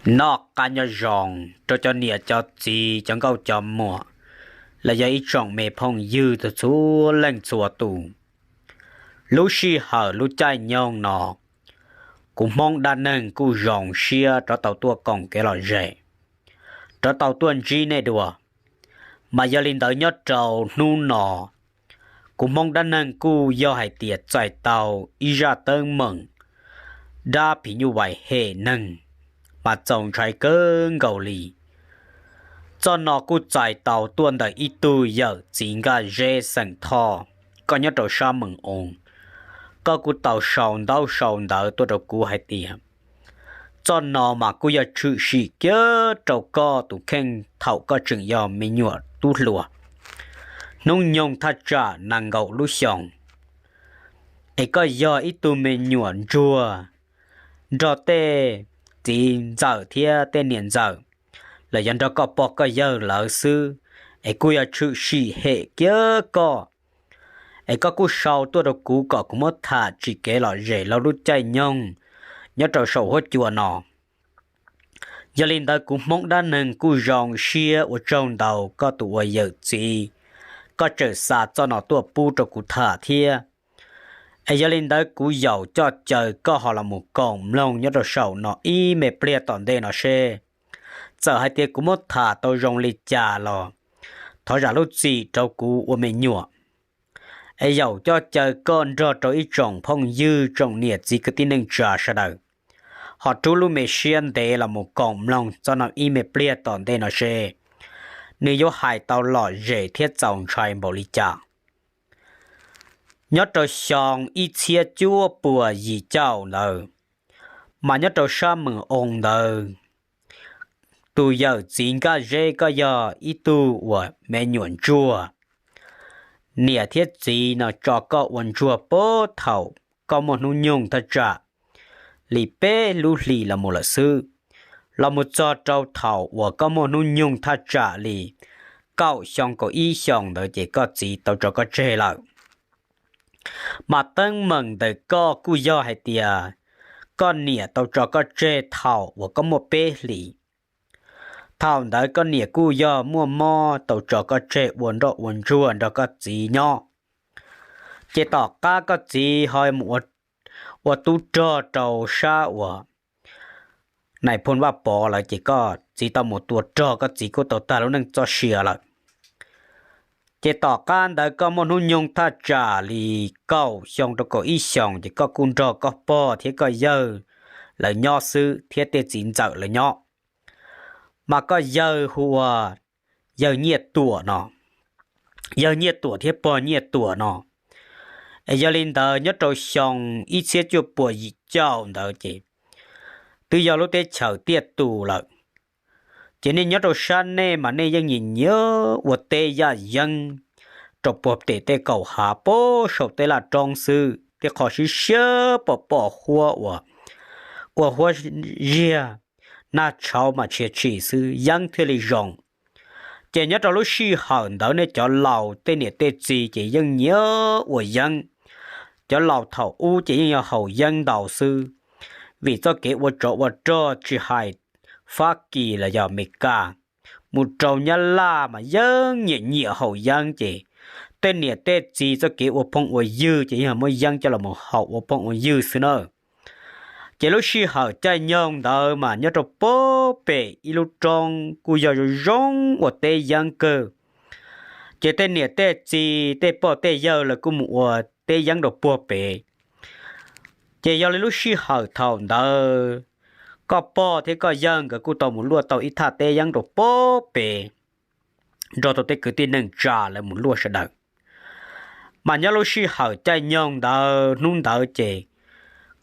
Noj qab nyob zoo rau cov niam cov txiv cov nkauj cov muam, los yog ib tsoom me phooj ywg txhua leej txhua tus. Lub sij hawm lub caij nyoog no, kuv Hmoob dab neeg kuj zoo siab rov tau tuaj koom kev lom zem, rov tau tuaj ntsib nej dua. Mas yog li ntawd nyob rau hnub no, kuv Hmoob dab neeg kuj yog hais tias txais tau ib zaj teeb meem dab phim nyuj vais hem neeg, mas txaus ntshai kawg nkaus li. Txoj no kuj txais tau tuaj ntawm ib tug yawm txiv Nkaj Zeb xeem Thoj, koj nyob rau sab Mees Oos, koj kuj tau sau ntaub sau ntawv tuaj rau kuv hais tias, txoj no mas kuj yog tshwm sim kiag rau koj tus kheej thaum koj tseem yog me nyuam tub hluas, hnub nyoog thaj tsam nees nkaum lub xyoos, es koj yog ib tug me nyuam ntsuag nrog tej txiv ntxawm thiab tej niam ntxawm, los yog nrog koj pog koj yawg lawv xwb, es kuj yog tshwm sim hem kiag koj. Es koj kuj sau tuaj rau kuv kom kuv muab tham tsim kev lom zem rau lub caij nyoog nyob rau saum huab cua no. Yog li ntawd kuv Hmoob dab neeg kuj zoo siab ua tsaug ntau koj tus ua yawm txiv, koj tseem xa txoj no tuaj pub rau kuv tham thiab. Es yog li ntawd kuv yaum coj caw koj ho los mus koom mloog nyob rau saum no ib me pliag tom ntej no seb, txawm hais tias kuv muab tham tau zoo li cas los thov zam lub txim rau kuv ua me nyuam. Es yaum coj caw koj nrog rau ib tsoom phooj ywg tsoom niam txiv kwv tij neej tsa sawv daws ho rub lub me siab ntev los mus koom mloog txoj no ib me pliag tom ntej no seb nws yuav hais tau lom zem thiab txaus ntshai npaum li cas. Nyob rau xyoo ib txhiab cuaj puas yim caum ntawd, mas nyob rau sab Mees Oos ntawd, tus yawm txiv Nkaj Zeb koj yog ib tug uas me nyuam ntsuag. Niam thiab txiv no tso koj ua ntsuag puag thaum koj muaj hnub nyoog thaj tsam li peb lub hlis los mus lawm xwb, los mus txog rau thaum uas koj muaj hnub nyoog thaj tsam li kaum xyoo kaum ib xyoos ntawd ces koj txiv tau tso koj tseg lawm. Mas teeb meem ntawm koj kuj yog hais tias koj niam tau tso koj tseg thaum uas koj muaj peb hlis. Thaum ntawd koj niam kuj yog muaj mob tau tso koj tseg ua nroj ua ntsuag nrog koj txiv nyob. Ces tom qab koj txiv ho mus ua tub rog rau sab uas Nais Phoo Vaj Pov lawm ces koj txiv tau mus tua rog, koj txiv kuj tau tag lub neej txoj sia lawm. Ces tom qab ntawd koj muaj hnub nyoog thaj tsam li kaum xyoo rau kaum ib xyoos ces koj kuj nrog koj pog thiab koj yawg lawv nyob xwb thiab tej txiv ntxawm lawv nyob. Mas koj yawg hu ua yawg Nyiaj Tuam no, yawg Nyiaj Tuam thiab pog Nyiaj Tuam no. Es yog li ntawd nyob rau xyoo ib txhiab cuaj puas yim caum ntawd ces twb yog lub teb chaws tiaj tus lawm. Ces nej nyob rau sab nej mas nej yeej nyiam nyiam ua teb yaj yeeb rau puag pem tej kaum hav puag saum tej laj roob xwb, tej qhov siab siab pom pom huab uas ua huab ziag, nag tshauv mas tshia tshim xwb yeeb thiaj li zoo. Ces nyob rau lub sij hawm ntawd nej cov laus tej niam tej txiv ces yeej nyiam ua yeeb. Cov laus thaum ub ces yeej yog haus yeeb ntau xwb, vim txoj kev ua tsov ua rog tsis hais Fab Kis los yog Amelikas, mus rau Nyab Laj mas yeej nyiam nyiam haus yeeb ces tej niam tej txiv txoj kev ua phooj ua ywg ces yeej muab yeeb coj los haus ua phooj ua ywg xwb na. Ces lub sij hawm caij nyoog ntawd mas nyob rau puag pem ib lub roob kuj yog zoo zoo ua teb yeeb kawg. Ces tej niam tej txiv tej pog tej yawg lawv kuj mus ua teb yeeb rau puag pem. Ces yog li lub sij hawm thaum ntawd, koj pog thiab koj yawg nkawd kuj tau mus luaj tau ib thaj teb yeeb rau puag pem, nrog rau tej kwv tij neej tsa lawv mus luaj sawv daws. Mas nyob lub sij hawm caij nyoog ntawd hnub ntawd ces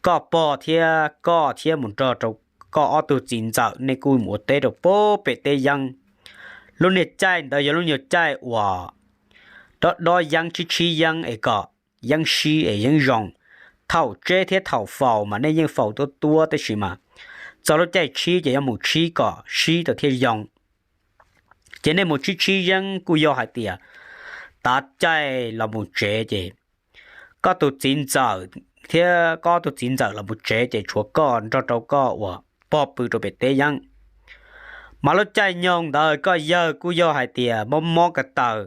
koj pog thiab koj thiab mus nrog rau koj ob tug txiv ntxawm nej kuj mus ua teb rau puag pem teb yeeb. Lub niag caij ntawd yog lub niag caij uas dob dob yeeb tshib tshib yeeb es kom yeeb sib es yeeb zoo. Thaum tseb thiab thaum faus mas nej yeej faus tuab tuab tab sis mas txog lub caij tshib ces yuav mus tshib kom sib tau thiaj zoo. Ces nej mus tshib tshib yeeb kuj yog hais tias tav caij los mus tsev ces koj tus txiv ntxawm thiab koj tus txiv ntxawm los mus tsev ces tshuav koj nrog rau koj uas pog pw rau pem teb yeeb. Mas lub caij nyoog ntawd koj yawg kuj yog hais tias mob mob ko taw,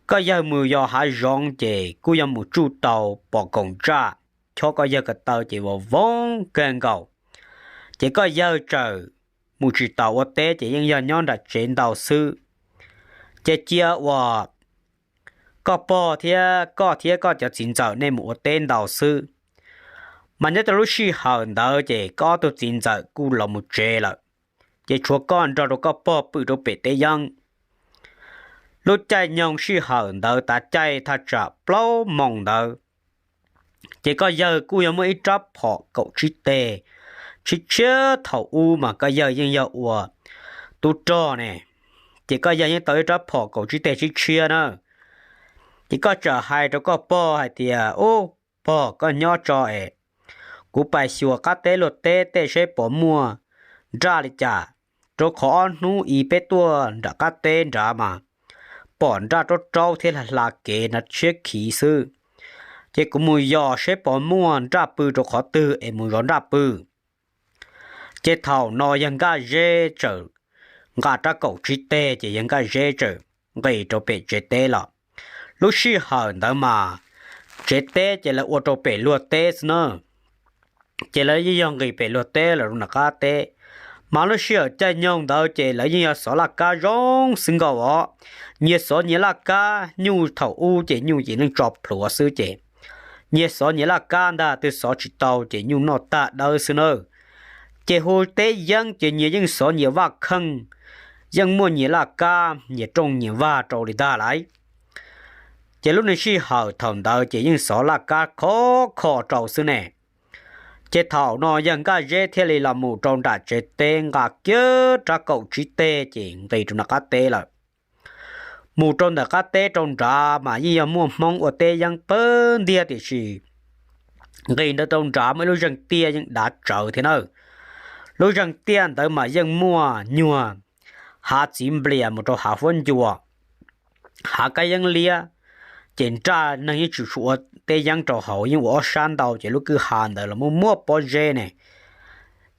koj yawg mus yos hav zoov ces kuj yog mus tsuj tau pom kaum ntsaj chob koj yawg ko taw ces vos voog kawg nkaus. Ces koj yawg txawm mus tsis taus ua teb ces yeej yog nyob nram tsev ntau xwb. Ces cia uas koj pog thiab koj thiab koj cov txiv ntxawm nej mus ua teb ntau xwb. Mas nyob rau lub sij hawm ntawd ces koj ob tug txiv ntxawm kuj los mus tsev lawm, ces tshuav koj nrog rau koj pog pw rau pem teb yeeb. Lub caij nyoog sij hawm ntawd tav caij thaj tsam plaub moos ntawd, ces koj yawg kuj yog muaj ib rab phom kaum tsib teg tshiab tshiab. Thaum ub mas koj yawg yeej yog ua tub rog ne, ces koj yawg yeej tau ib rab phom kaum tsib teg tshiab tshiab na. Ces koj txawm hais rau koj pog hais tias, Ub, pog, koj nyob tso es kuv pais xyuas qab teb luag teb tej seb puas muaj nraj li cas, rau qhov ob hnub ib peb tuaj nram qab teb nrad mas pom nraj raub raub thiab hla hla kev na tshiab khiv xwb. Ces kuv mus yos seb puas muaj nraj pw rau qhov twg es mus zov nraj pw. Ces thaum no yawg Nkaj Zeb txawm nqa rab kaum tsib teg ces yawg Nkaj Zeb txawm nqis rau pem tsev teb los. Lub sij hawm ntawd mas tsev teb ces lawv ua rau pem luag teb xwb na. Ces lawv yeej yog nqis pem luag teb los rau nram qab teb. Mas lub sij hawm caij nyoog ntawd ces lawv yeej yog xov laj kab zoo xwb nkaus os. Nyias xov nyias laj kab, nyuj thaum ub ces nyuj ces neej tso plhuav xwb ces nyias xov nyias laj kab ntag, twg xov tsis tau ces nyuj noj tag dawb xwb na. Ces hu teb yeeb ces nyias yeej xov nyias vaj kheej, yeej muaj nyias laj kab nyias rooj nyias vag rau li ntag lauj. Ces lub neej sij hawm thaum ntawd ces yeej xov laj kab khov kho rau xwb ne. Ces thaum no yawg Nkaj Zeb thiaj li los mus rau nram tsev teb nqa kiag rab kaum tsib teg ces nqis rau nram qab teb lawm. Mus rau ntawm qab teb rau nrad mas yeej yog muaj Hmoob ua teb yeeb pawg ntiag tiam sis nqis ntawd rau nrad muaj ib lub zeeg tiaj yeej dav tsawv thiab na. Lub zeeg tiaj ntawd mas yeej muaj nyuag hav txiv nplias mus rau hav huab ncua, hav kab yeeb liab, ces nraj neeg yeej tsis tshua ua teb yeeb rau hauv, yeej ua ob sab ntau ces lub kwj ha ntawd los muaj muaj pob zeb ne.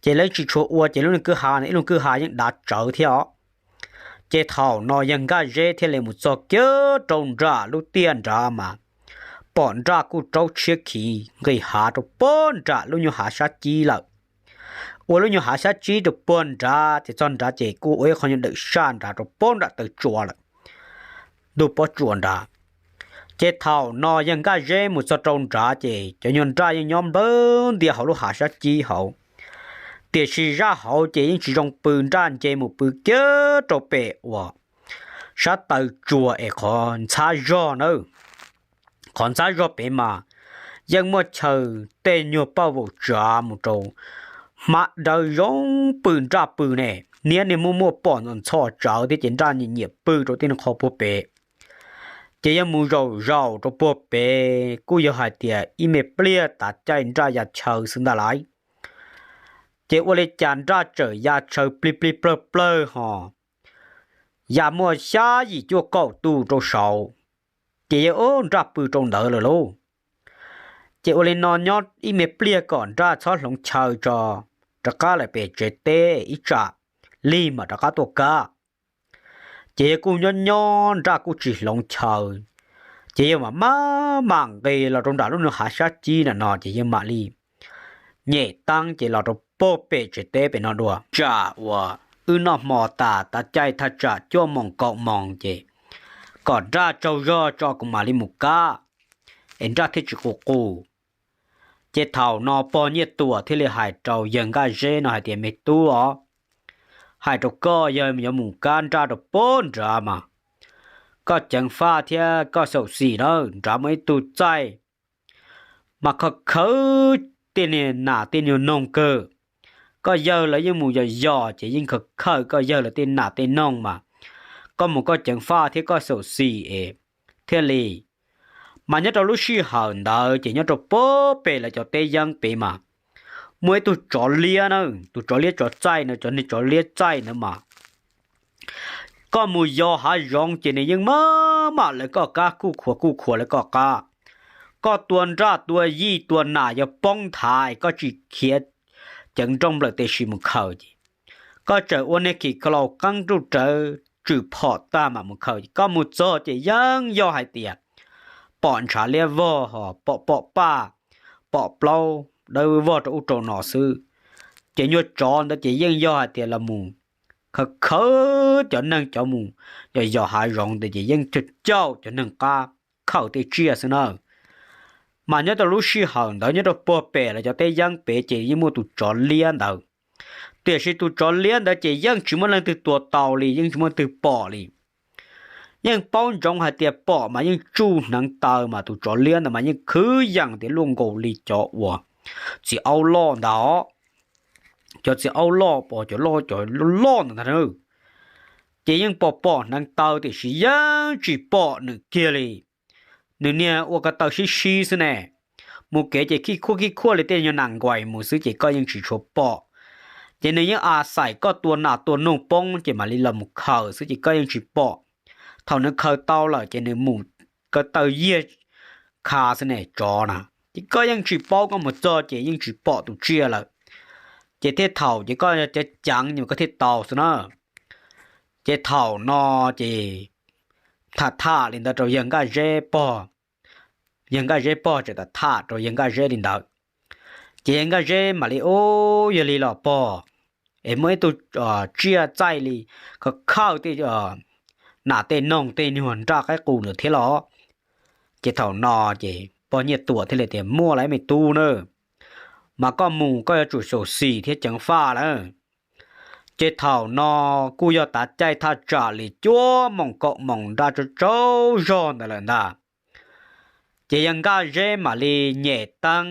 Ces lawv tsis tshua ua ces lub kwj ha no ib lub kwj ha yeej dav tsawv thiab os. Ces thaum no yawg Nkaj Zeb thiaj li mus txog kiag rau nram lub tiaj nrad mas pom nraj kuj raub tshiab khiv nqis hav rau puag nram lub nyuag hav sab cib lawm. Ua lub nyuag hav sab cib rau puag nrad ces txog nrad ces kuj ua ib qho nyuag dawm saj nrad rau puag nram taw tsua lawm, ntug pob tsuas nrad. Ces thaum no yawg Nkaj Zeb mus txog rau nrad ces cov nyuag nraj yeej nyob nplawg ntias hauv lub hav sab cib hauv. Tiam sis zaj hauv ces yeej tsis zoo pw, nraj nce mus pw kiag rau pem uas sab taw tsuas es qhov ntxhab zog na. Qhov ntxhab zog pem mas yeej muaj chaw tej nyuag paj vaum tsav mus rau hmab dawb zoo pw nraj pw ne. Niaj niaj muaj muaj pom ntxhov tsawv thiab ces nraj nyiam nyiam pw rau tej qho puag pem. Ces yog mus zaum zaum rau puag pem kuj yog hais tias ib me pliag tav caij nraj ya chaw xwb ntag lauj. Ces ua li cas nraj txawm ya chaw plig plig plawg plawg ho ya muaj xya yim cuaj kaum tus rau saud. Ces yog ub nraj pw rau ntawd lawm lauj. Ces ua li no nyob ib me pliag kom nraj txhob hloov chaw tso, rov qab lawm pem tsev teb ib tsam lig mam rov qab tuaj kab. Ces yog kuj nyob nyob nraj kuj tsis hloov chaw, ces yog mam maj mam nqis los rau nram lub nws hav sab cib na no ces yog mam li nyem taab ces los rau puag pem tsev teb pem no dua. Tsam uas wb noj hmo tas tav caij thaj tsam cuaj moos kaum moos ces kom nraj tsaug zog tso kuv mam li mus kab es nraj thiaj tsis qus qus. Ces thaum no pog Nyiaj Tuam thiaj li hais rau yawg Nkaj Zeb no hais tias, Me tub os, hais rau koj, yog yuav mus kab nraj rau puag nrad mas koj ceev faj thiab koj xyaum xim na, nrad muaj ib tug txaij mas khaws khaws tej niag nas tej niag noog kawg. Koj yawg lawv yeej mus yos yos ces yeej khaws khaws koj yawg lawv tej nas tej noog mas koj mus koj ceev faj thiab koj xyaum xim es thiaj li. Mas nyob rau lub sij hawm ntawd ces nyob rau puag pem lawv cov teb yeeb pem mas muaj ib tug tsov liab na, tus tsov liab tsov txaij na, cov niag tsov liab txaij ntawd mas koj mus yos hav zoov ces nws yeej maj mam lawv koj qab, kuj khuav kuj khuav lawv koj qab. Koj tua nraj tua yij tua nas yuav poob nthav es koj tsis khiav ceev nrooj nplawm tes sis mus khaws ces Koj tseem ua niag khim kha laus qeeb ruj rawv tswm phom tag mam mus khaws, koj mus txog ces yeej yog hais tias pom ntshav liab vog, ho pom pom paj, pom plaub dawb vog rau ub rau no xwb. Ces nyuag tsov ntawd ces yeej yog hais tias los mus khaws khaws cov neeg cov mus yos yos hav zoov ntawd ces yeej caum caum cov neeg qab khaws tej tsiaj xwb na. Mas nyob rau lub sij hawm ntawd nyob rau puag pem los cov teb yeeb pem ces yeej muaj tus tsov liab ntawd. Tiam sis tus tsov liab ntawd ces yeej tsis muaj leej twg tua tau li, yeej tsis muaj leej twg pom li. Yeej paub ntsoov hais tias pom mas yeej tsuj hneev taw, mas tus tsov liab ntawd mas yeej khwv yees tias luaj nkaus li cov uas txiv aub loj ntag. Cov txiv aub loj pom cov loj cov loj ntawd ntag. Ces yeej pom pom hneev taw tiam sis yeej tsis pom nws kiag li. Nws niag ua ko taw sib sib xwb ne. Mus kev ces khij khuaj khij khuaj li tej nyuag nas nkuais mus xwb ces koj yeej tsis tshua pom. Ces nws yeej a xais koj tua nas tua noog poob ces mam li los mus khaws xwb ces koj yeej tsis pom. Thaum nws khaws tau lawm ces nws mus ko taw yiag kha xwb ne tsov na. Ces koj yeej tsis paub, koj mus txog ces yeej tsis pom tus tsiaj lawm. Ces thiaj thaum ces koj ceev ceev koj thiaj tau xwb na. Ces thaum no ces tham tham li ntawd rau yawg Nkaj Zeb pog. Yawg Nkaj Zeb pog tseem tham tham rau yawg Nkaj Zeb li ntawd. Ces yawg Nkaj Zeb mam li ub, yog li los pog, es muaj ib tug tsiaj txaij li ko khawj tej nas tej noog tej nyuag nraj qaib qus ntawd thiab los? Ces thaum no ces pog Nyiaj Tuam thiaj li tias muaj lawm me tub na, mas koj mus koj yuav tsum xyuam xim thiab ceev faj lawm. Ces thaum no kuj yog tav caij thaj tsam li cuaj moos kaum moos nraj tsaug tsaug zog ntawd lawm ntag. Ces yawg Nkaj Zeb mam li nyem teeb,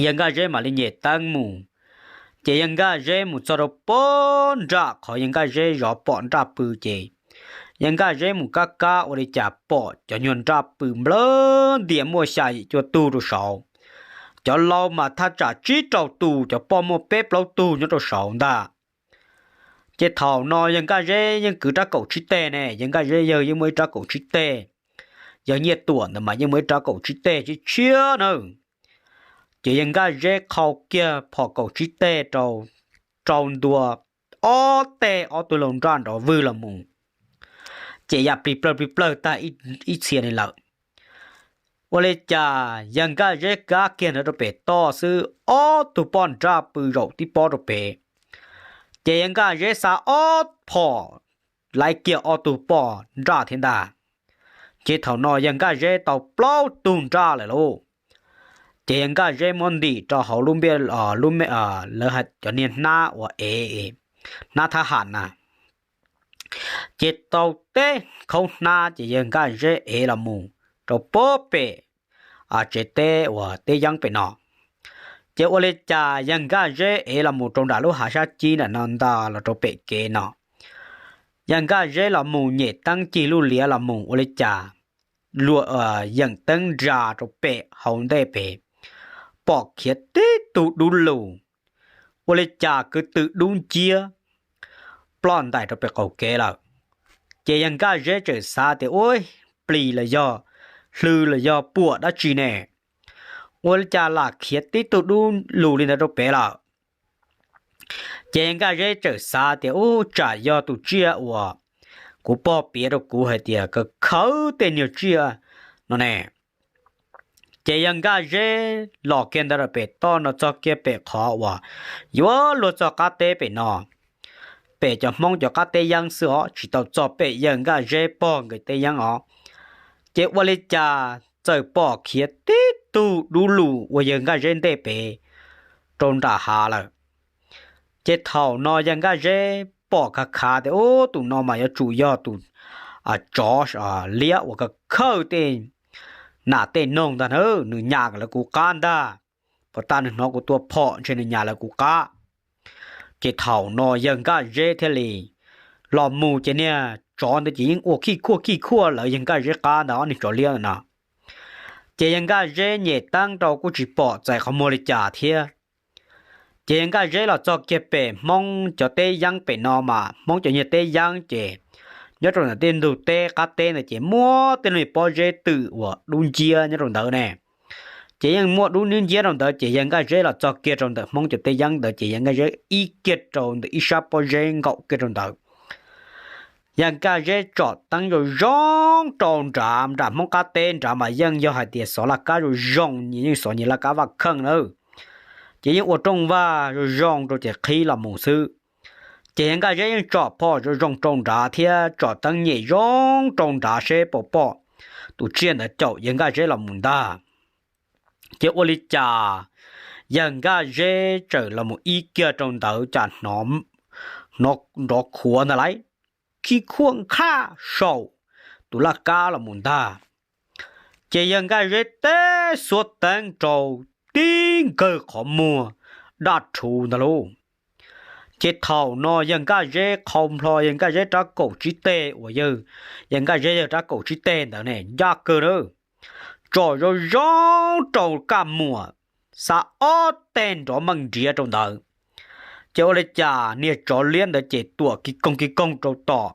yawg Nkaj Zeb mam li nyem teeb mus. Ces yawg Nkaj Zeb mus txog rau pem nraj qhov yawg Nkaj Zeb zov pom nraj pw ces yawg Nkaj Zeb mus kab kab ua li cas pom cov nyuag nraj pw nplawg ntias muaj xya yim cuaj tug rau saud. Cov laus mas thaj tsam tsib rau tus, cov poj muaj peb plaub tug nyob rau saud ntag. Ces thaum no yawg Nkaj Zeb yeej kwv rab kaum tsib teg ne, yawg Nkaj Zeb yawg yeej muaj ib rab kaum tsib teg, yawg Nyiaj Tuam ntawd mas yeej muaj ib rab kaum tsib teg tshiab tshiab na. Ces yawg Nkaj Zeb qhau kiag phom kaum tsib teg rau, rau ntua ob teg ob tug laus nraj nrov vwg los mus, ces ya plig plawg plig plawg tag ib txhia li lawm. Ua li cas yawg Nkaj Zeb kab kiag ntawd rau pem toj xwb ob tug poj nraj pw zaum tib pob rau pem. Ces yawg Nkaj Zeb xa ob phom laiv kiag ob tug poj nraj thiab ntag. Ces thaum no yawg Nkaj Zeb tau plaub tug nraj lawm lauj. Ces yawg Nkaj Zeb muab ntim rau hauv lub npiaj, lub, lawv cov niag hnab uas ev, hnab thab ham na. Ces tau teb khaub hnab ces yawg Nkaj Zeb ev los mus rau pem tsev teb uas teb yeeb pem no. Ces ua li cas yawg Nkaj Zeb ev los mus rau nram lub hav sab cib nram no ntag los rau pem kev no. Yawg Nkaj Zeb los mus nyem teeb cig lub liav los mus ua li cas luag yeem teeb nra rau pem hauv ntej pem, pom khiav tib tug dub lug, ua li cas kwv tw dub nciab ploj ntais rau pem qaum kev lawm. Ces yawg Nkaj Zeb txawm xav tias ua plis los yog hlw los yog puam dab tsi ne, ua li cas lam khiav tib tug dub lug li ntawd rau pem lawm. Ces yawg Nkaj Zeb txawm xav tias ub tsam yog tus tsiaj uas kuv pog piav rau kuv hais tias kawg khawb tej nyuag tsiaj no ne. Ces yawg Nkaj Zeb los kiag ntawd rau pem toj no txog kiag pem qhov uas yuav luag txog qab teb pem no, pem cov Hmoob cov qab teb yeeb xwb os, tsis tau txog pem yawg Nkaj Zeb pog nkawd teb yeeb os. Ces ua li cas txawm pom khiav tib tug dub lug ua yawg Nkaj Zeb ntej pem rau nram hav lawm. Ces thaum no yawg Nkaj Zeb pom khav khav tias ub tus no mas yuav tsum yog tus tsov liab uas kawg khawb tej nas tej noog ntag na, nws nyas lawv kuv qab ntag. Puas tas nws hnov kuv tua phom ntshe nws nyas lawv kuv qab. Ces thaum no yawg Nkaj Zeb thiaj li los mus ces niag tsov ntawd ces yeej ua khij khuaj khij khuaj lawv yawg Nkaj Zeb qab ntag, ob niag tsov liab no. Ces yawg Nkaj Zeb nyem teeb rau kuj tsis pom txais qhov muag li cas thiab. Ces yawg Nkaj Zeb los txog kiag pem Hmoob cov teb yeeb pem no mas Hmoob cov nyuag teb yeeb ces nyob rau ntawm tej ntug teb qab teb ntawd ces muaj tej niag pob zeb twm uas dub nciab nyob rau ntawd ne. Ces yeej muaj dub nib nciab rau ntawd, ces yawg Nkaj Zeb los txog kiag rau ntawm Hmoob cov teb yeeb ntawd, ces yawg Nkaj Zeb ib kiag rau ntawm ib sab pob zeb nkaum kiag rau ntawd. Yawg Nkaj Zeb tsom teeb zoo zoo rau nrad, nram Hmoob qab teb nrad mas yeej yog hais tias xov laj kab zoo zoo, yeej xov nyias laj kab vaj kheej na. Ces yeej ua rooj vag zoo zoo rau ces qhib los mus xwb. Ces yawg Nkaj Zeb yeej tsom phom zoo zoo rau nrad thiab tsom teeb nyem zoo rau nrad seb puas pom tus tsiaj ntawd caum yawg Nkaj Zeb los mus ntag. Ces ua li cas yawg Nkaj Zeb txawm los mus ib kiag rau ntawd cas hnov nrov khuav ntag lauj, khi khuaj nqhaj saum tus laj kab los mus ntag. Ces yawg Nkaj Zeb teb xuab teeb rau tib nkawg qhov muag daj rhuv ntag lauj. Ces thaum no yawg Nkaj Zeb qhau nplho yawg Nkaj Zeb rab kaum tsib teg uas yawg, yawg Nkaj Zeb yawg rab kaum tsib teg ntawd ne ncaj kawg na, tsom zoo zoo rau kaj muam, xa ob teg nrov meej nriav rau ntawd. Ces ua li cas niag tsov liab ntawd ces tuam ki koog ki koog rau tom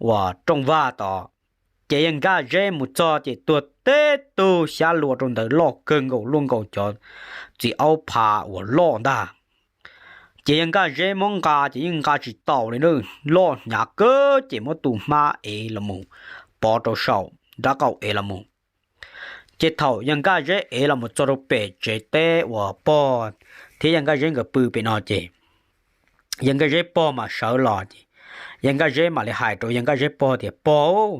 uas rooj vag tod. Ces yawg Nkaj Zeb mus txog ces tuag teb tug xyab lua rau ntawd loj kawg nkaus luaj nkaus cov txiv aub phav uas loj ntag. Ces yawg Nkaj Zeb muab nqa ces yeej nqa tsis taus li na, loj hnyav kawg ces muab tus hmab ev los mus pov rau saum nrab qaum ev los mus. Ces thaum yawg Nkaj Zeb ev los mus txog rau pem tsev teb uas pog thiab yawg Nkaj Zeb nkawd pw pem no ces yawg Nkaj Zeb pog mam sawv los ces yawg Nkaj Zeb mam li hais rau yawg Nkaj Zeb pog tias, Pog,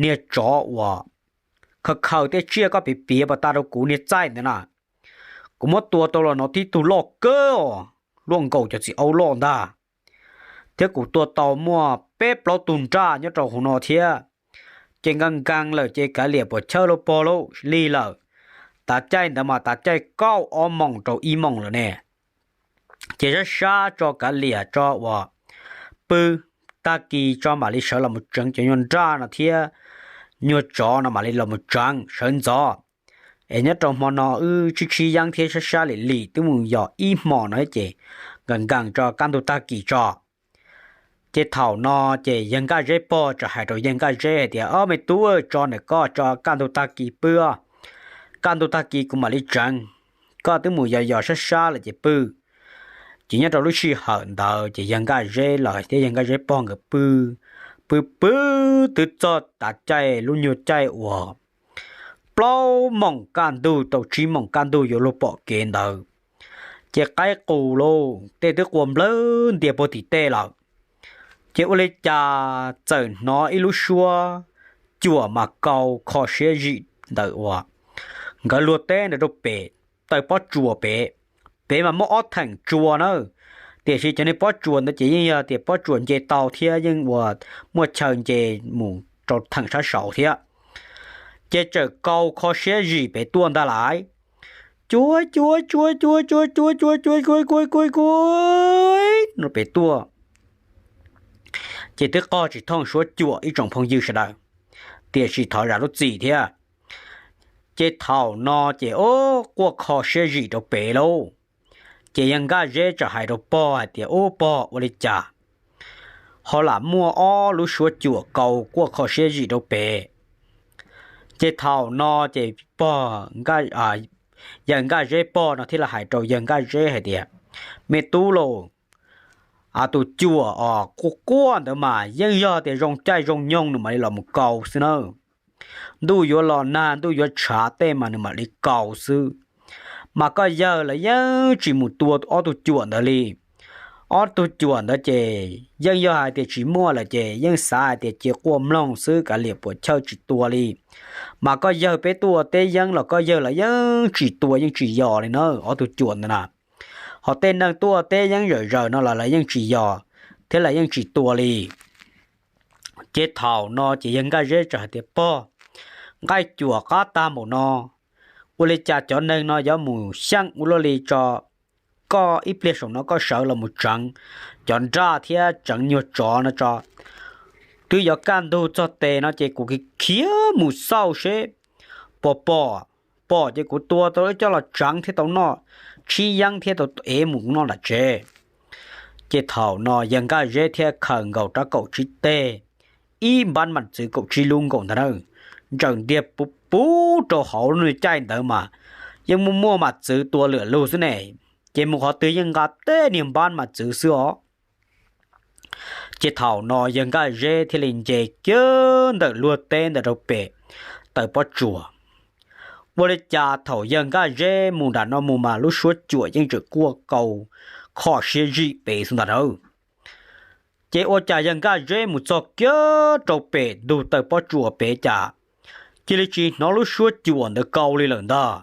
niag tsov uas khaws khaws tej tsiaj koj piav piav pas tas rau kuv niag txaij ntawd na, kuv muab tua tau los no tib tug loj kawg os, luaj nkaus cov txiv aub loj ntag, thiab kuv tua tau muaj peb plaub tug nraj nyob rau hauv no thiab. Ces nkees nkees lawm ces kav liam puas chawj lauj pog lauj, lig lawm, tav caij ntawd mas tav caij kaum ob moos rau ib moos lawm ne. Ces sab sab tso kav liam tso uas pw, tag kis tso mam li sawv los mus tseev cov nyuag nraj no thiab nyuag tsov no mam li los mus tseev sawv ntxov. Es nyob rau hmo no wb tsib tsib yeeb thiab sab sab lim lim twb mus yos ib hmos no ces nkees nkees tso kaj ntug tag kis tso. Ces thaum no ces yawg Nkaj Zeb pog txawm hais rau yawg Nkaj Zeb hais tias, Ob me tub, tso ntawm koj tso kaj ntug tag kis pw os. Kaj ntug tag kis kuv mam li tseev. Koj twb mus yos yos sab sab lawm ces pw. Ces nyob rau lub sij hawm ntawd ces yawg Nkaj Zeb los thiab yawg Nkaj Zeb pog nkawd pw, pw pw twb txog tav caij lub nyuag caij uas plaub moos kaj ntug rau tsib moos kaj ntug yuav luag pom kev ntawd, ces qaib qus lauj, tej twb qua nplawg ntias puag tim tej lawm. Ces ua li cas txawm hnov ib lub suab cuam mas kau kho siab zim ntawm uas nkawd luag teb ntawd rau pem, taw pob tsuas pem. Pem mas muaj ob theem tsua na, tiam sis cov niag pob tsuas ntawd ces yeej yog tias pob tsuas nce tau thiab yeej ua muaj chaw nce mus rau theem sab saud thiab. Ces txawm kau kho siab zim pem tuaj ntag lauj, cua cua cua cua cua cua cua cua cua cua cua, pem tuaj. Ces twb qog tsis thooj suab cuam ib tsoom phooj ywg sawv daws, tiam sis thov zam lub txim thiab. Ces thaum no ces ub quaj kho siab zim rau pem lauj. Ces yawg Nkaj Zeb txawm hais rau pog hais tias, Ub pog, ua li cas ho lam muaj ob lub suab cuam kau quaj kho siab zim rau pem? Ces thaum no ces pog, yawg Nkaj Zeb pog no thiaj li hais rau yawg Nkaj Zeb hais tias, Me tub lauj, a tus cuam os quaj quaj ntawd mas yeej yog tias zoo caij zoo nyoog nws mam li los mus kau xwb na. Ntuj yuav los nag ntuj yuav tshav tej mas nws mam li kau xwb. Mas koj yawg los yeej tsis mus tua ob tug cuam ntawd li. Ob tug cuam ntawd ces yeej yog hais tias tsis muaj lawm ces yeej xav hais tias cia quaj mloog xwb kav liam puas chawj tsis tua li. Mas koj yawg peb tuaj teb yeeb los koj yawg los yeej tsis tua yeej tsis yos li na ob tug cuam ntawd na. Ho tej neeg tuaj teb yeeb zawm zaws no los lawv yeej tsis yos thiab lawv yeej tsis tua li. Ces thaum no ces yawg Nkaj Zeb txawm hais tias, Pog, nqaij cuam qab tag npaum no, ua li cas cov neeg no yuav mus xyeej ua luaj li tso. Koj ib pliag saum no koj sawv los mus tseev cov nraj thiab tseev nyuag tsov no tso. Twb yuav kaj ntug txog tes no ces kuv khiav mus xauj seb puas pom, pom ces kuv tua tau coj los tseev thiab tau noj, tshib yeeb thiab tau ev mus noj nram tsev. Ces thaum no yawg Nkaj Zeb thiaj khaws nkaus rab kaum tsib teg, ib npab mam txwv kaum tsib lub nkaus ntag na, ntsawm ntiag puv rau hauv lub caij ntawd mas yeej muaj muaj mam txwv tua lwm lug xwb ne, ces mus qhov twg yeej nqa tej niag npab mam txwv xwb os. Ces thaum no yawg Nkaj Zeb thiaj li nce kiag ntawm luag teb ntawd rau pem taws pob tsuas. Ua li cas thaum yawg Nkaj Zeb mus nram no mus mas lub suab cuam yeej tseem quaj kau kho siab zim pem xwb ntag nawb. Ces ua cas yawg Nkaj Zeb mus txog kiag rau pem ntug taws pob tsuas pem cas cia li tsis hnov lub suab cuam ntawd kau li lawm ntag.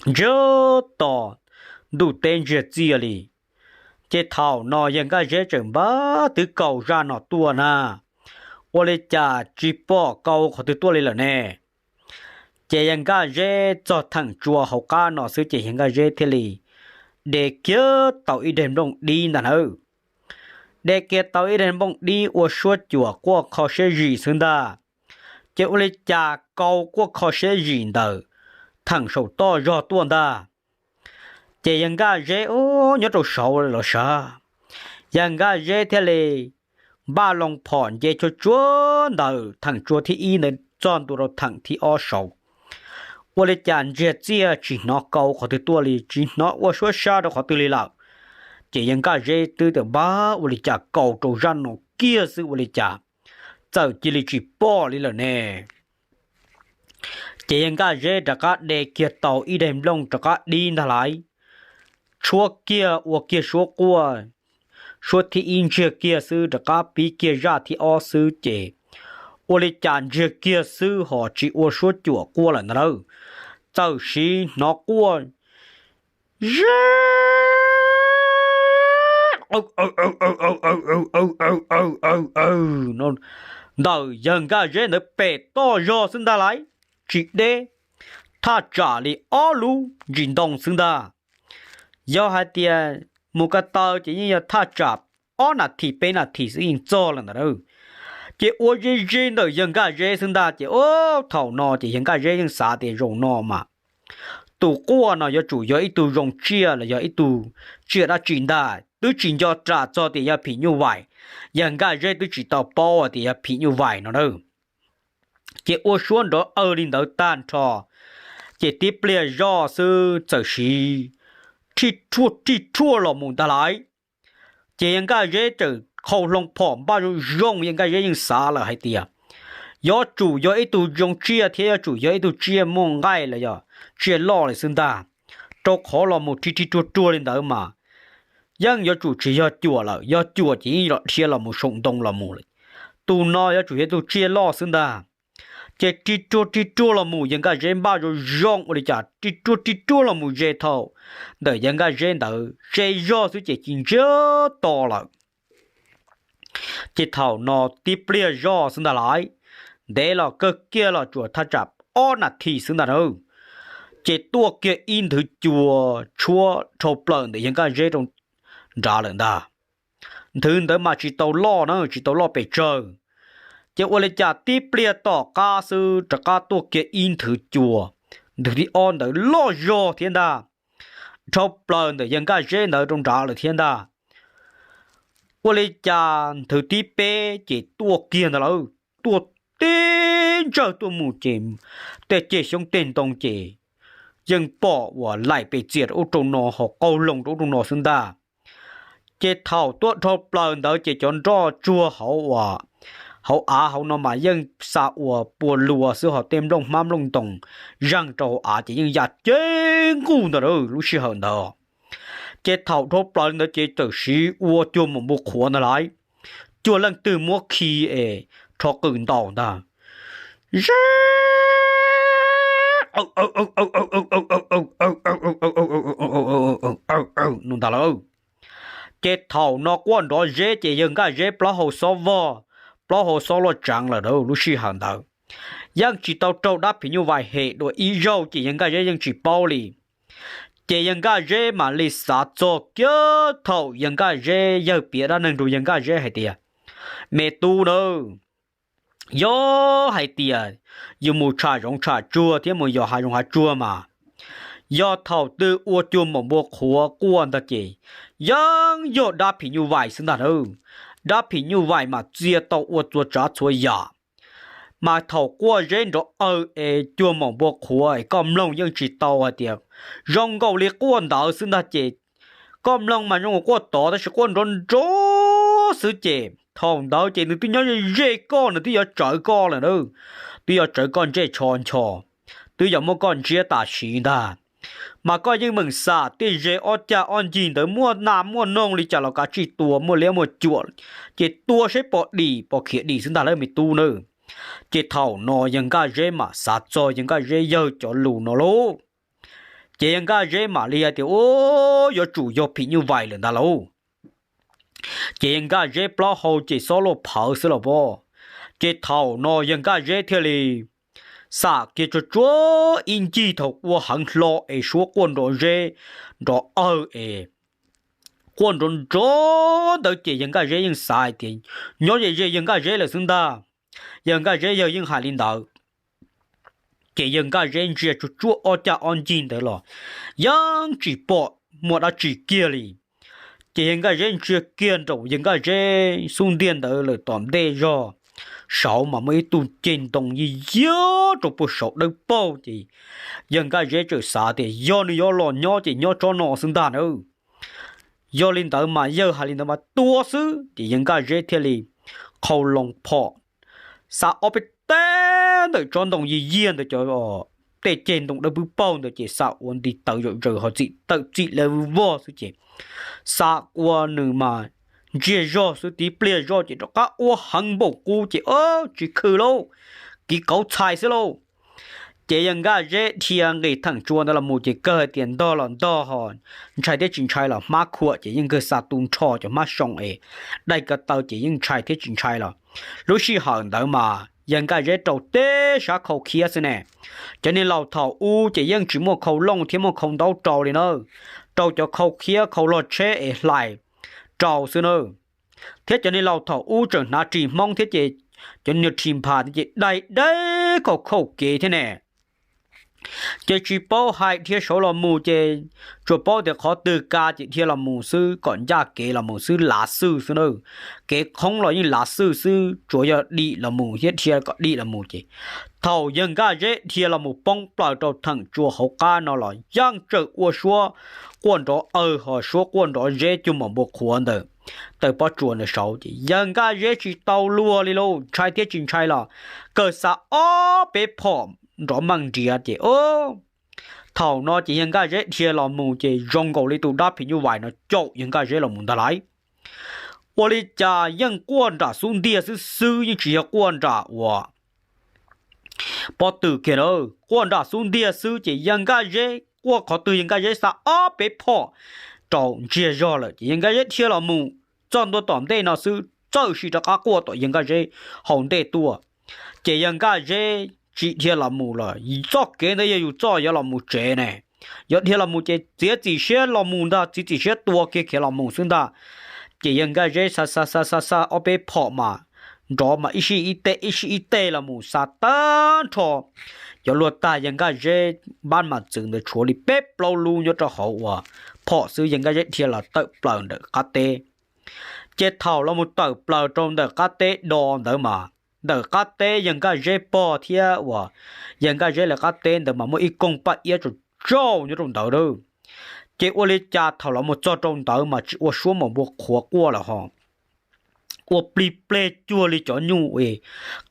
Ntsiag to, ntuj teb ntsiag txiag li. Ces thaum no yawg Nkaj Zeb tseem npaj twb kau zaj no tuaj na, ua li cas tsis pom kau qhov twg tuaj li lawm ne. Ces yawg Nkaj Zeb txog theem tsua hauv qab no xwb ces yawg Nkaj Zeb thiaj li de kiag tau ib daim nplooj dib ntag nawb. De kiag tau ib daim nplooj dib ua suab cuam quaj kho siab zim xwb ntag. Ces ua li cas kau quaj kho siab zim ntawm theem saum toj zog tuaj ntag. Ces yawg Nkaj Zeb ub nyob rau saud los sav, yawg Nkaj Zeb thiaj li npaj loo phom nce tshuab tsuab ntawm theem tsua thib ib ntawd txog ntua rau theem thib ob saud. Ua li cas ntsiag txiag tsis hnov kau qhov twg tuaj li, tsis hnov ua suab sab rau qhov twg li lawm. Ces yawg Nkaj Zeb twb tias npab ua li cas kau rau zaj no kiag xwb ua li cas txawm cia li tsis pom li lawm ne. Ces yawg Nkaj Zeb rov qab de kiag tau ib daim nplooj rov qab dib ntag lauj, tshuab kiag ua kiag suab quaj, suab thib ib ntsiag kiag xwb rov qab pib kiag zaj thib ob xwb ces ua li cas ntsiag kiag xwb ho tsis ua suab cuam quaj lawm ntag lauj. Txawm siv hnov quaj ze ntawm yawg Nkaj Zeb ntawd pem toj zog xwb ntag lauj, tsis deb, thaj tsam li ob lub ntsis ntoo xwb ntag. Yog hais tias mus ko taw ces yeej yog thaj tsam ob nas this peb nas this xwb yeej txog lawm ntag. Ces ua ze ze ntawm yawg Nkaj Zeb xwb ntag ces thaum no ces yawg Nkaj Zeb yeej xav tias zaum no mas tus quaj no yuav tsum yog ib tug zoo tsiaj los yog ib tug tsiaj dab tsi ntag, twb tsis nco ram txog tias yog phim nyuj vais. Yawg Nkaj Zeb twb tsis tau paub tias yog phim nyuj vais no na. Ces ua suab nrov aw li ntawd tag nrho, ces tib pliag zoj xwb txawm siv rhij rhuaj rhij rhuaj los mus ntag lauj. Ces yawg Nkaj Zeb txawm qhau hlo phom npaj zoo zoo, yawg Nkaj Zeb yeej xav lawm hais tias yuav tsum yog ib tug zoo tsiaj thiab yuav tsum yog ib tug tsiaj muaj nqaij los yog tsiaj loj li xwb ntag, rau qhov los mus rhij rhij rhuaj rhuaj li ntawd mas yeej yuav tsum tsis yog cuam lawm, yog cuam ces yeej los dhia los mus saum ntoo los mus lawm. Tus no yuav tsum yog tus tsiaj loj xwb ntag. Ces rhij rhuaj rhij rhuaj los mus yawg Nkaj Zeb npaj zoo zoo ua li cas rhij rhuaj rhij rhuaj los mus ze thaum ntawm yawg Nkaj Zeb ntawd ze zog xwb ces ci ntsiag to lawm. Ces thaum no tib pliag zoj xwb ntag lauj, ntev los kawg kiag los tsuas thaj tsam ob nas this xwb ntag na. Ces tuaj kiag ib nthwv cua tshuab dhau plaws ntawm yawg Nkaj Zeb rau nrad lawm ntag. Nthwv ntawd mas tsis tau loj na, tsis tau loj pes tsawg. Ces ua li cas tib pliag tom qab xwb rov qab tuaj kiag ib nthwv cua, nthwv thib ob ntawd loj zog thiab ntag, dhau plaws ntawm yawg Nkaj Zeb ntawd rau nrad lawm thiab ntag. Ua li cas nthwv thib peb ces tuaj kiag ntag lauj, tuaj tib ntsawg tuaj mus ces tej ceg xyoob tej ntoo ces yeej pom uas laim pes txias rau ub rau no ho qaug loo rau ub rau no xwb ntag. Ces thaum tuaj dhau plaws ntawd ces cov nroj tsuag hauv uas hauv av hauv no mas yeej xa uas pua luas xwb, ho tej nplooj hmab nplooj ntoos zeeg rau hauv av ces yeej ya cev nquj ntag lub sij hawm ntawd. Ces thaum dhau plaws li ntawd ces txawm siv ua cuag mus npu qhuav ntag lauj, cuag leej twg muab khi es rho qws ntaus ntag. Ze no ntag lauj. Ces thaum no quaj nrov zeb ces yawg Nkaj Zeb plaub hau xob vog, plaub hau xob loj tseev lawm lub sij hawm ntawd. Yeej tsis tau raug dab phim nyuj vais hem dua ib zaug ces yawg Nkaj Zeb yeej tsis paub li. Ces yawg Nkaj Zeb mam li xav txog kiag thaum yawg Nkaj Zeb yawg piav dab neeg rau yawg Nkaj Zeb hais tias, me tub nawb, yog hais tias yus mus tsham zoov tsham tsuag thiab mus yos hav zoov hav tsuag mas, yog thaum twg ua cuag mus npu qhuav quaj ntag ces yeej yog dab phim nyuj vais xwb ntag nawb. Dab phim nyuj vais mas txia tau ua txhua tsav txhua yam. Mas thaum quaj zeb nrov aw es cuag maum npua qhuav es koj mloog yeej tsis tau hais tias zoo nkaus li quaj ntawd xwb ntag ces koj mloog mas zoo nkaus quaj tod tab sis quaj nrov nrov xwb ces thaum ntawd ces nws twb nyob ze ze koj, nws twb yuav tsawv koj lawm na, twb yuav tsawv koj ntsej tsho ncho, twb yuav muab koj ntsiab tam sim ntag. Mas koj yeej meem xam tej ze ob cag ob ncig ntawd muaj nas muaj noog li cas los kav tsij tua, muaj liab muaj cuam ces tua saib pom dim pom khiav dim xwb ntag lawm me tub na. Ces thaum no yawg Nkaj Zeb mam xav txog yawg Nkaj Zeb yawg cov lus no lauj. Ces yawg Nkaj Zeb mam li hais tias, Ub, yuav tsum yog phim nyuj vais lawm ntag lauj. Ces yawg Nkaj Zeb plaub hau ces xob luaj phawv xwb los pob. Ces thaum no yawg Nkaj Zeb thiaj li xam kiag tsuag tsuag ib ncig thaum ua heev hlo es suab quaj nrov zeb nrov awg es quaj nrov nrov ntawd ces yawg Nkaj Zeb yeej xav hais tias nyob ze ze yawg Nkaj Zeb lawm xwb ntag. Yawg Nkaj Zeb yawg yeej hais li ntawd. Ces yawg Nkaj Zeb ntsia tsuag tsuag ob cag ob ncig ntawd los yeej tsis pom muaj dab tsi kiag li. Ces yawg Nkaj Zeb ntsia kiag nraum yawg Nkaj Zeb xub ntiag ntawd lawm tom ntej zog saud mas muaj ib tug ceg ntoo yig yiag rau puag saud dawb paug ces yawg Nkaj Zeb txawm xav tias yog nws yuav los nyob ces nyob tsob no xwb ntag na. Yog li ntawd mas yawg hais li ntawd mas tua xwb ces yawg Nkaj Zeb thiaj li qhau loo phom xa ob peb teg ntawm tsob ntoo yig yiag ntawd cov tej ceg ntoo dawb pwb paug ntawd ces xa ua nti taw zom zaws ho txim tawm txim le vog xwb ces xa ua nws mas ntsiag zog xwb tib pliag zoj ces rov qab ua heev npaum qub ces o tsis khw lauj, kiv kauv txhais xwb lauj. Ces yawg Nkaj Zeb dhia nqis theem tsua ntawd los mus ces kawg hais tias ntog los ntog ho ntshai thiab tsis ntshai los hmab khuam ces yeej kawg xa tu nrho cov hmab soo es dai ko taw ces yeej ntshai thiab tsis ntshai los. Lub sij hawm ntawd mas yawg Nkaj Zeb rau teb sab khau khiab xwb ne. Cov niag laus thaum ub ces yeej tsis muaj khau looj thiab muaj khau ntaub rau li na, rau cov khau khiab khau log tsheb es hlais rau xwb na. Thiab cov niag laus thaum ub tseem hnav ris Hmoob thiab ces cov niag ris nphas ces dai deb khau khauj kev thiab ne. Ces tsis paub hais dhia saud los mus ces tsuas paub tias qhov twg ka ces dhia los mus xwb kom ncaj kev los mus xwb lav xwj xwb na. Kev qhoob los yeej lav xwj xwb tsuas yog dim los mus thiab dhia kom dim los mus ces thaum yawg Nkaj Zeb dhia los mus poob plaws rau theem tsua hauv qab no los yeej tseem ua suab quaj nrov aw ho suab quaj nrov zeb cuag maum npua qhuav ntawd tawm pob tsuas ntawd saud ces yawg Nkaj Zeb tsis tau luag li lauj, ntshai thiab tsis ntshai los kawg xa ob peb phom nrov meej nriav ces o thaum no ces yawg Nkaj Zeb dhia los mus ces zoo nkaus li tus dab phim nyuj vais no caum yawg Nkaj Zeb los mus ntag lauj. Ua li cas yeej quaj nram xub ntiag xwb xwb yeej tsis yog quaj nram uas pob tw kiag na, quaj nram xub ntiag xwb ces yawg Nkaj Zeb quaj qhov twg yawg Nkaj Zeb xa ob peb phom rau ntsiag zog lawm ces yawg Nkaj Zeb dhia los mus txog ntua tom ntej no xwb txawm sim rov qab quaj tom yawg Nkaj Zeb hauv ntej tuaj. Ces yawg Nkaj Zeb tsis dhia los mus lawm, txoj kev ntawd yog yus txoj yuav los mus tsev ne, yuav dhia los mus ces txiav txim siab los mus ntag, txiav txim siab tua kiag khiav los mus xwb ntag. Ces yawg Nkaj Zeb xa xa xa xa xa ob peb phom mas nrov mas ib sij ib teg ib sij ib teg los mus xa tag nrho. Cov luag tag yawg Nkaj Zeb npab mas txwv ntawd tshuav li peb plaub lub nyob rau hauv uas phom xwb, yawg Nkaj Zeb dhia los tawm plaws ntawm qab teb. Ces thaum los mus tawm plaws rau ntawm qab teb do ntawd mas ntawm qab teb yawg Nkaj Zeb pog thiab uas yawg Nkaj Zeb lawv qab teb ntawd mas muaj ib koog paj iab tsaus tsaus nyob rau ntawd lawm. Ces ua li cas thaum los mus txog rau ntawd mas tsis ua suab maum npua qhuav quaj lawm ho, ua plig pleg cuag li cov nyuj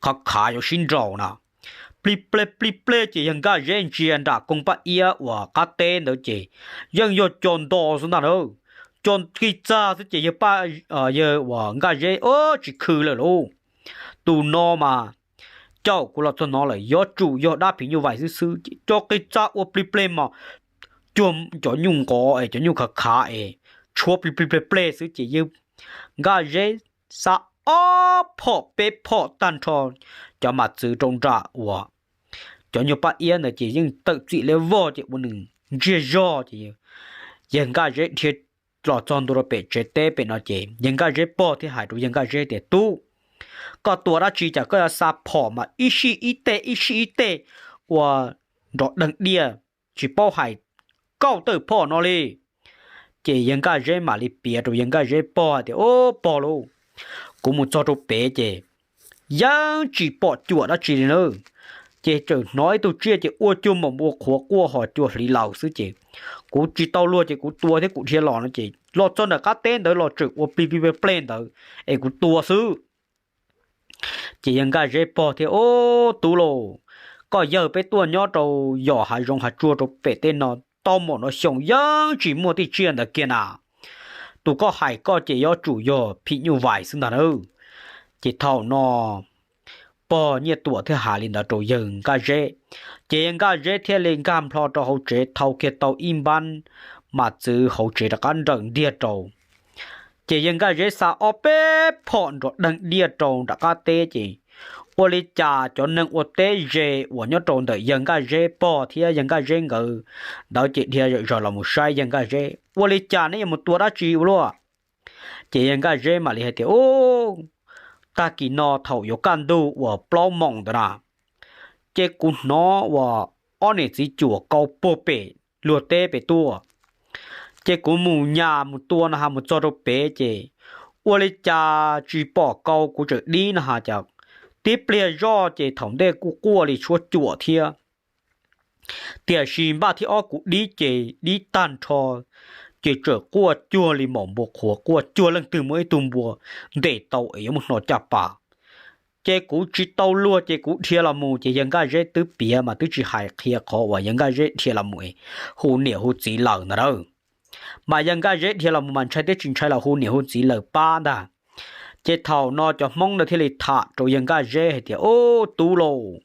qhav khav yuav sib nraus na. Plig pleg plig pleg ces yawg Nkaj Zeb ntsia nram koog paj iab uas qab teb ntawd ces yeej yog co nto xwb ntag na. Co qis txag xwb ces yawg, yawg uas Nkaj Zeb tsis khw lawm lauj. Tus no mas caum kuv los txog no lawm yuav tsum yog dab phim nyuj vais xwb xwb ces co qis txag ua plig pleg mas cuag cov nyuj nqov es cov nyuj khav khav es tshuab plig plig pleg pleg xwb ces yawg Nkaj Zeb xa ob phom peb phom tag nrho cov mas txwv rau nram uas cov nyuag paj iab ntawd ces yeej tawm txim liab vog ces ua nws ntsiag zog ces yawg Nkaj Zeb dhia los txog ntua rau pem tsev teb pem no ces yawg Nkaj Zeb pog thiaj hais rau yawg Nkaj Zeb tias, Tub, koj tua dab tsi cas koj yuav xa phom mas ib sij ib teg ib sij ib teg ua nrov deeg diaj tsis paub hais kauj tawm phom no li? Ces yawg Nkaj Zeb mam li piav rau yawg Nkaj Zeb pog hais tias, Ub, pog lauj, kuv mus txog rau pem ces yeej tsis pom cuam dab tsi li na. Ces txawm hnov ib tug tsiaj ces ua cuag npaum npua qhuav quaj ho cua hliv laws xwb ces kuv tsis tau luag ces kuv tua thiab kuv dhia los no ces los txog nram qab teb ntawd los tseem ua plig plig pleg pleg ntawd es kuv tua xwb. Ces yawg Nkaj Zeb pog thiab, Ub, tub lauj, koj yawg peb tuaj nyob rau yos hav zoov hav tsuag rau pem tej no tau npaum no xyoo yeej tsis muaj tej tsiaj ntawd kiag na. Tus koj hais koj ces yuav tsum yog phim nyuj vais xwb ntag na. Ces thaum no pog Nyiaj Tuam thiaj hais li ntawd rau yawg Nkaj Zeb, ces yawg Nkaj Zeb thiaj li nkag nplho rau hauv tsev thau kiag tau ib npab mas txwv hauv tsev rov qab nrawm ntiag rau. Ces yawg Nkaj Zeb xa ob peb phom nrov deeg diaj rau nram qab teb ces ua li cas cov neeg ua teb ze uas nyob rau ntawm yawg Nkaj Zeb pog thiab yawg Nkaj Zeb nkawd ntawd ces dhia zom zaws los mus saib yawg Nkaj Zeb, Ua li cas neb yuav mus tua dab tsi ua luaj? Ces yawg Nkaj Zeb mam li hais tias, Ub, tag kis no thaum yuav kaj ntug uas plaub moos ntawd na, ces kuv hnov uas ob niam txiv cuam kau puag pem luag teb pem tuaj. Ces kuv mus nyas mus tua no ha mus txog rau pem ces ua li cas tsis pom kau, kuv tseem dib no ha cas tib pliag zoj ces thaum ntej kuj quaj li tshuab cuam thiab. Tiam sis npaj thib ob kuv dib ces dib tag nrho, ces tseem quaj cuag li maum npua qhuav, quaj cuag leej twg muaj ib tug npua ntes tau es yuav muab hno caj pas. Ces kuv tsis tau luag ces kuv dhia los mus ces yawg Nkaj Zeb twb piav mas twb tsis hais qhia qhov uas yawg Nkaj Zeb dhia los mus es hu niam hu txiv lawm ntag na. Mas yawg Nkaj Zeb dhia los mus mas ntshai thiab tsis ntshai los hu niam hu txiv lawm pab ntag. Ces thaum no cov Hmoob ntawd thiaj li tham rau yawg Nkaj Zeb hais tias, Ub, tub lauj,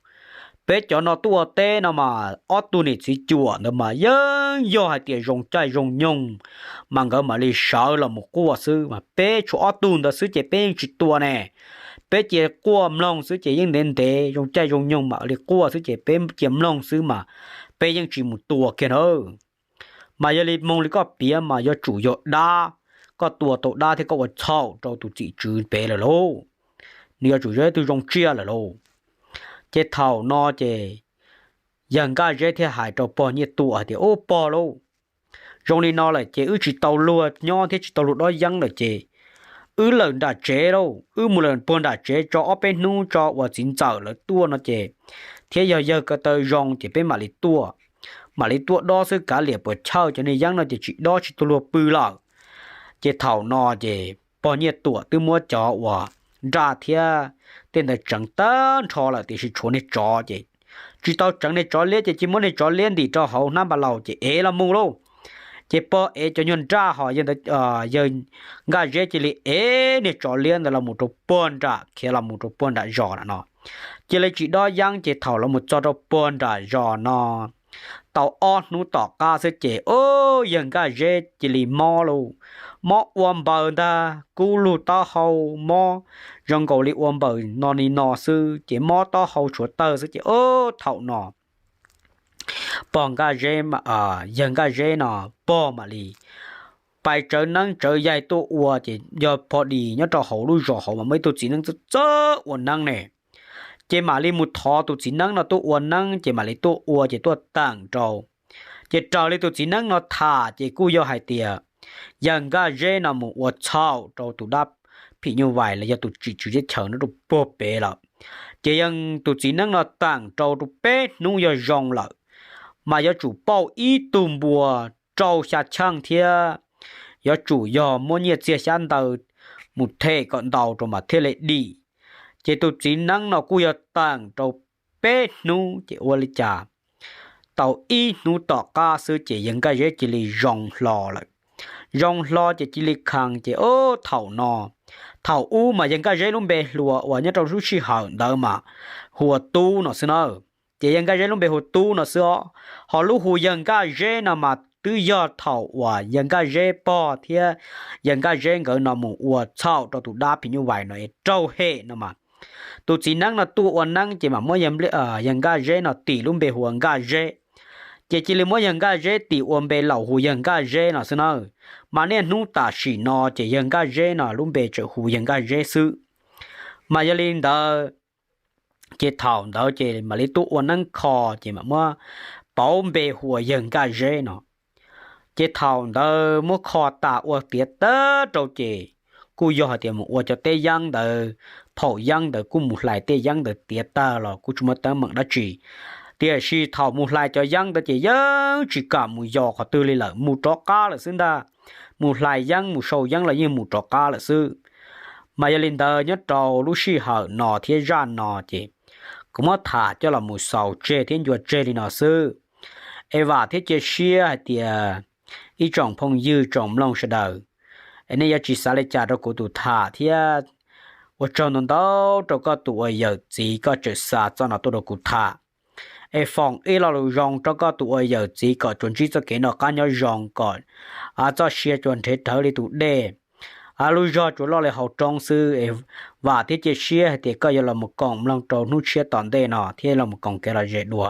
peb cov no tuaj ua teb no mas ob tug niam txiv cuam ntawd mas yeej yog hais tias zoo caij zoo nyoog mas nkawd mam li sawv los mus quaj xwb, mas peb tshuav ob tug ntawd xwb ces peb yeej tsis tua ne. Peb cia quaj mloog xwb ces yeej ntev ntev zoo caij zoo nyoog mam li quaj xwb ces peb cia mloog xwb mas peb yeej tsis mus tua kiag na. Mas yog li moog li koj piav mas yuav tsum yog dab, koj tua tau dab thiab koj ua txhaum rau tus txim tswv pem lawm lauj. Nws yuav tsum yog ib tug zoo tsiaj lawm lauj. Ces thaum no ces yawg Nkaj Zeb thiaj hais rau pog Nyiaj Tuam hais tias, Ub, pog lauj, zoo li no lawm ces wb tsis tau luag nyob thiab tsis tau luag dob yeeb lawm ces wb lawm nram tsev lauj, wb mus lawm puag nram tsev tso ob peb hnub tso uas txiv ntxawm lawv tuaj no ces thiab yog yawg ko taw zoo ces peb mam li tuaj, mam li tuaj dob xwb, kav liam puas chawj, cov niag yeeb no ces tsis dob tsis tau luag pw lawm. Ces thaum no ces pog Nyiaj Tuam twb muab cov uas nraj thiab tej ntawd tseev tag nrho lawm tiam sis tshuav niag tsov ces tsis tau tseev niag tsov liab ces cia muab niag tsov liab ntim rau hauv hnab npas laus ces ev los mus lauj. Ces pog ev cov nyuag nraj ho yawg Nkaj Zeb cia li ev niag tsov liab ntawd los mus rau puag nram, khiav los mus rau puag nram zos na no. Cia li tsis dob yeeb ces thaum los mus txog rau puag nram zos no tau ob hnub tom qab xwb ces, ub, yawg Nkaj Zeb cia li mob lauj, mob ua npaws ntag, kub lug taub hau, mob zoo nkaus li ua npaws no ni no xwb ces mob taub hau tshuav tawg xwb ces, ub, thaum no pog Nkaj Zeb, yawg Nkaj Zeb no pog mam li pais tsawv neeb tsawv yaig tuaj ua ces yog pog dis nyob rau hauv lub zos hauv mas muaj ib tug txiv neeb txawj txawj ua neeb ne. Ces mam li mus thov tus txiv neeb no tuaj ua neeb ces mam li tuaj ua ces tuaj teem rau. Ces raws li tus txiv neeb no tham ces kuj yog hais tias yawg Nkaj Zeb no mus ua txhaum rau tus dab phim nyuj vais los yog tus tsim tswv teb chaws nyob rau puag pem lawm. Ces yog tus txiv neeb no teem rau rau peb hnub yog zoo lawm, mas yuav tsum pauj ib tug npua rau xya cheej thiab yuav tsum yog muab nyiaj txiag xyab ntawv mus them kom ntau rau mas thiaj li dim. Ces tus txiv neeb no kuj yog teem rau peb hnub ces ua li cas tau ib hnub tom qab xwb ces yawg Nkaj Zeb cia li zoo hlo lawm. Zoo hlo ces cia li khees ces, ub, thaum no, thaum ub mas yawg Nkaj Zeb lub npe hluas uas nyob rau lub sij hawm ntawd mas hu ua Tub no xwb na. Ces yawg Nkaj Zeb lub npe hu Tub no xwb os. Ho lub hu yawg Nkaj Zeb no mas twb yog thaum uas yawg Nkaj Zeb pog thiab yawg Nkaj Zeb nkawd no mus ua txhaum rau tus dab phim nyuj vais no es raug hem no mas tus txiv neeb no tuaj ua neeb ces mam muab yawg Nkaj Zeb no tis lub npe hu ua Nkaj Zeb. Ces cia li muab yawg Nkaj Zeb tis ua npe laus hu yawg Nkaj Zeb no xwb na. Mas niaj hnub tam sim no ces yawg Nkaj Zeb no lub npe tseem hu yawg Nkaj Zeb xwb. Mas yog li ntawd, ces thaum ntawd ces mam li tuaj ua neeb kho ces mam muab pauv npe hu ua yawg Nkaj Zeb no. Ces thaum ntawd muab kho tas ua tiav tag rau ces kuj yog hais tias mus ua cov teb yeeb ntawd, phaum yeeb ntawd kuj mus hlais tej yeeb ntawd tiav tag los kuj tsis muaj teeb meem dab tsi. Tiam sis thaum mus hlais cov yeeb ntawd ces yeej tsis kam mus yos qhov twg li lawm, mus rov qab lawm xwb ntag. Mus hlais yeeb mus sau yeeb los yeej mus rov qab lawm xwb. Mas yog li ntawd nyob rau lub sij hawm no thiab zaj no ces kuv muab tham coj los mus xaus tseg thiab ncua tseg li no xwb. Es vam thiab cia siab hais tias ib tsoom phooj ywg tsoom mloog sawv daws, es nej yuav tsis xav li cas rau kuv tus tham thiab. Ua tsaug ntau ntau rau koj tus uas yawm txiv koj tseem xa txoj no tuaj rau kuv tham. Es foom ib lo lus zoo rau koj tus uas yawm txiv kom tsuas ntsib txoj kev noj qab nyob zoo, kom txoj sia tsuas nrhev rawv li tus dej, lub zog tsuas loj li hauv roob xwb. Es vam thiab cia siab hais tias koj yuav los mus koom mloog rau hnub tshiab tom ntej no thiab los mus koom kev lom zem dua.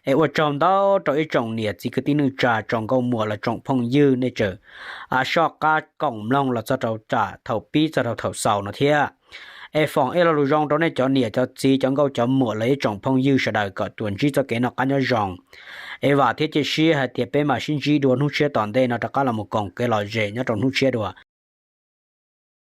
Es ua tsaug ntau rau ib tsoom niam txiv kwv tij neej tsa tsoom nkauj muam los tsoom phooj ywg nej tseem soj qab koom mloog los txog rau thaum pib txog rau thaum xaus no thiab. Es foom ib lo lus zoo rau nej cov niam cov txiv cov nkauj cov muam los ib tsoom phooj ywg sawv daws kom tsuas ntsib txoj kev noj qab nyob zoo. Es vam thiab cia siab hais tias peb mam sib ntsib dua hnub tshiab tom ntej no rov qab los mus koom kev lom zem nyob rau hnub tshiab dua.